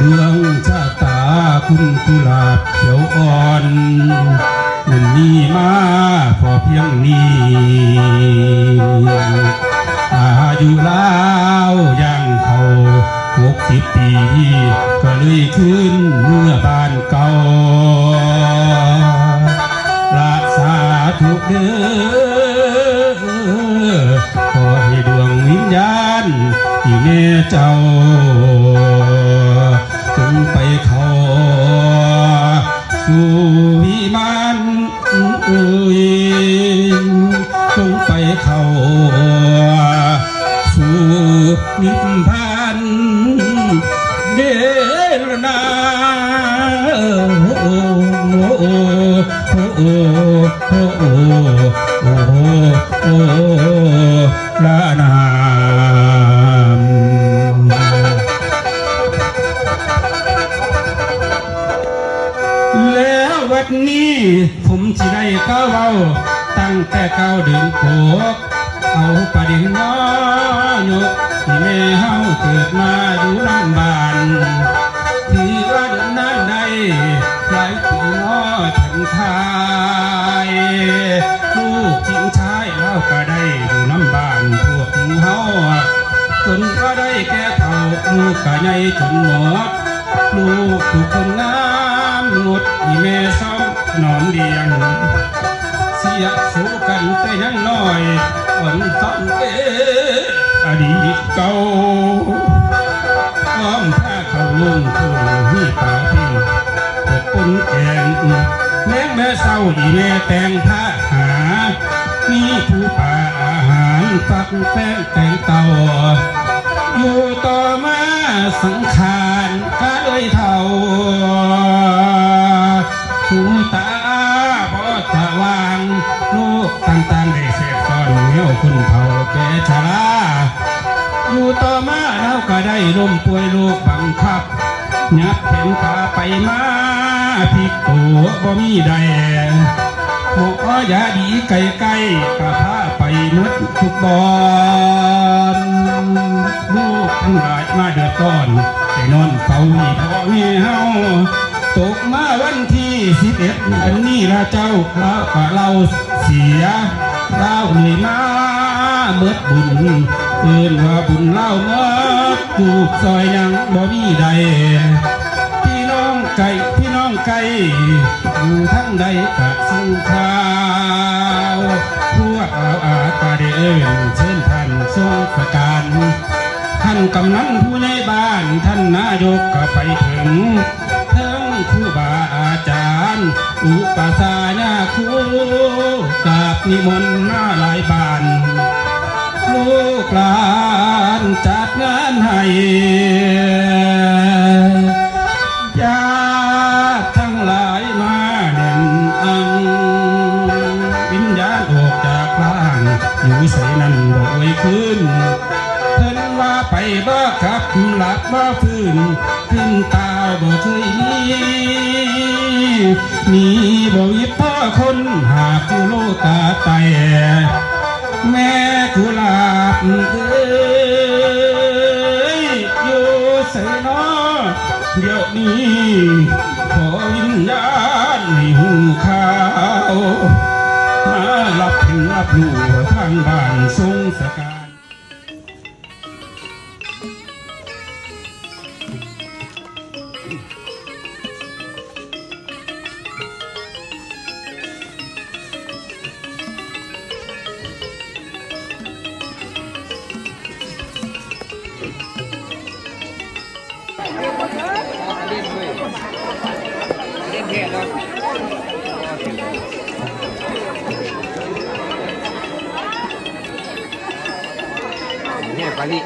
ດວງຊະຕາຄຸນກຸຫຼາບຂຽວອ່ອນ ແມ່ນມີມາພໍພຽງນີ້ ອາຍຸລາວຍ່າງເຂົ້າຫົກສິບປີ ກໍເລີຍຄືນເມືອບ້ານເກົ່າ ລະສາທຸເດີ ຂໍໃຫ້ດວງວິນຍານອີ່ແມ່ເຈົ້າ ຈົ່ງໄປເຂົ້າສູ່ວິມານ ເອີຍ ຈົ່ງໄປເຂົ້າສູ່ນິບພານເດີລະນາ ໂອ ໂອ ໂອ ໂອ ລະນາມ. ແລ້ວບັດນີ້ ຜົມຊິໄດ້ກ່າວເວົ້າ ຕັ້ງແຕ່ກ່າວເດີນໂກກ ເອົາປະເດັນຍໍຍົກ ທີ່ແມ່ເຮົາເກີດມາຢູ່ນຳບ້ານ ຖືວ່າດົນນານໄດ້ຫຼາຍປີນໍທ່ານທ່ານ ລູກຈິງຊາຍລາວກະໄດ້ຢູ່ນຳບ້ານພວກໝູ່ເຮົາ ຈົນວ່າໄດ້ແກ່ເຖົ້າ ລູກກະໃຫຍ່ຈົນໝົດ ລູກຜູ້ຄົນງາມງົດ ອີ່ແມ່ຊ້ອມໜອມລ້ຽງ ສຽບສູ້ກັນແຕ່ຍັງນ້ອຍ ອ່ອນຊອນເອ ອະດີດເກົ່າ ອ້ອມພາເຂົ້າໂລງໂພງ ມີປາປີ້ງ ເປັດປົນແກງ ແລງແລເຊົ້າ ອີ່ແມ່ແຕ່ງພາຫາ ມີຜູ້ປາອາຫານ ຟັກແປ້ງແຕງເຕົ້າ ຢູ່ຕໍ່ມາສັງຂານກະເລີຍເຖົ້າ ຫູຕາບໍ່ສະຫວ່າງ ໂລກຕ່າງໆໄດ້ແຊກຊ້ອນ ແນວຄົນເຖົ້າແກ່ຊະລາ ຢູ່ຕໍ່ມາລາວກະໄດ້ລົ້ມປ່ວຍໂລກບັງຄັບ ຫຍັບແຂນຂາໄປມາ ພິກໂຕບໍ່ມີໄດ້ ໝໍຢາດີໃກ້ໆ ກະພາໄປໝົດທຸກບ່ອນ ລູກທັງຫຼາຍມາເດືອດຮ້ອນ ໄດ້ນອນເຝົ້າອີ່ພໍ່ແມ່ເຮົາ ຕົກມາວັນທີສິບເອັດ ເດືອນນີ້ລະເຈົ້າ ລາວກະເລົ່າເສຍ ລາວເລີຍມາເໝິດບຸນ ເອີ້ນວ່າບຸນລາວເໝິດ ລູກຊ່ອຍຍັງບໍ່ມີໄດ້ ພີ່ນ້ອງໄກ ພີ່ນ້ອງໄກ ຢູ່ທາງໃດກະສົ່ງຂ່າວ ພວກລາວອາດກະໄດ້ເອີ້ນເຊີນທ່ານຊົງສະການ ທ່ານກຳນັນຜູ້ໃຫຍ່ບ້ານ ທ່ານນາຍົກກະໄປເຖິງ ເຖິງຄູບາອາຈານ ອຸປະຊາຍາຄູ ກາບນິມົນມາຫຼາຍບ້ານ ລູກຫຼານຈັດງານໃຫ້ ຍາດທັງຫຼາຍມາແໜ້ນອັງ ວິນຍານອອກຈາກຮ່າງ ຢູ່ໃສນັ້ນບໍ່ອວຍຄືນ ເພິ່ນວ່າໄປບໍ່ກັບ ຫຼັບບໍ່ຟື້ນ ຂຶ້ນຕາວບໍ່ເຄີຍມີ ມີບໍ່ວິບພໍຄົນ ຫາກຢູ່ໂລກາໄຕ ແມ່ກຸຫຼາບເອີຍ ຢູ່ໃສນໍ ດຽວນີ້ຂໍວິນຍານໃຫ້ຮູ້ຂ່າວ ມາຮັບເຫັນຮັບຮູ້ທາງບ້ານຊົງສະການ. ແມ່ປາລີ.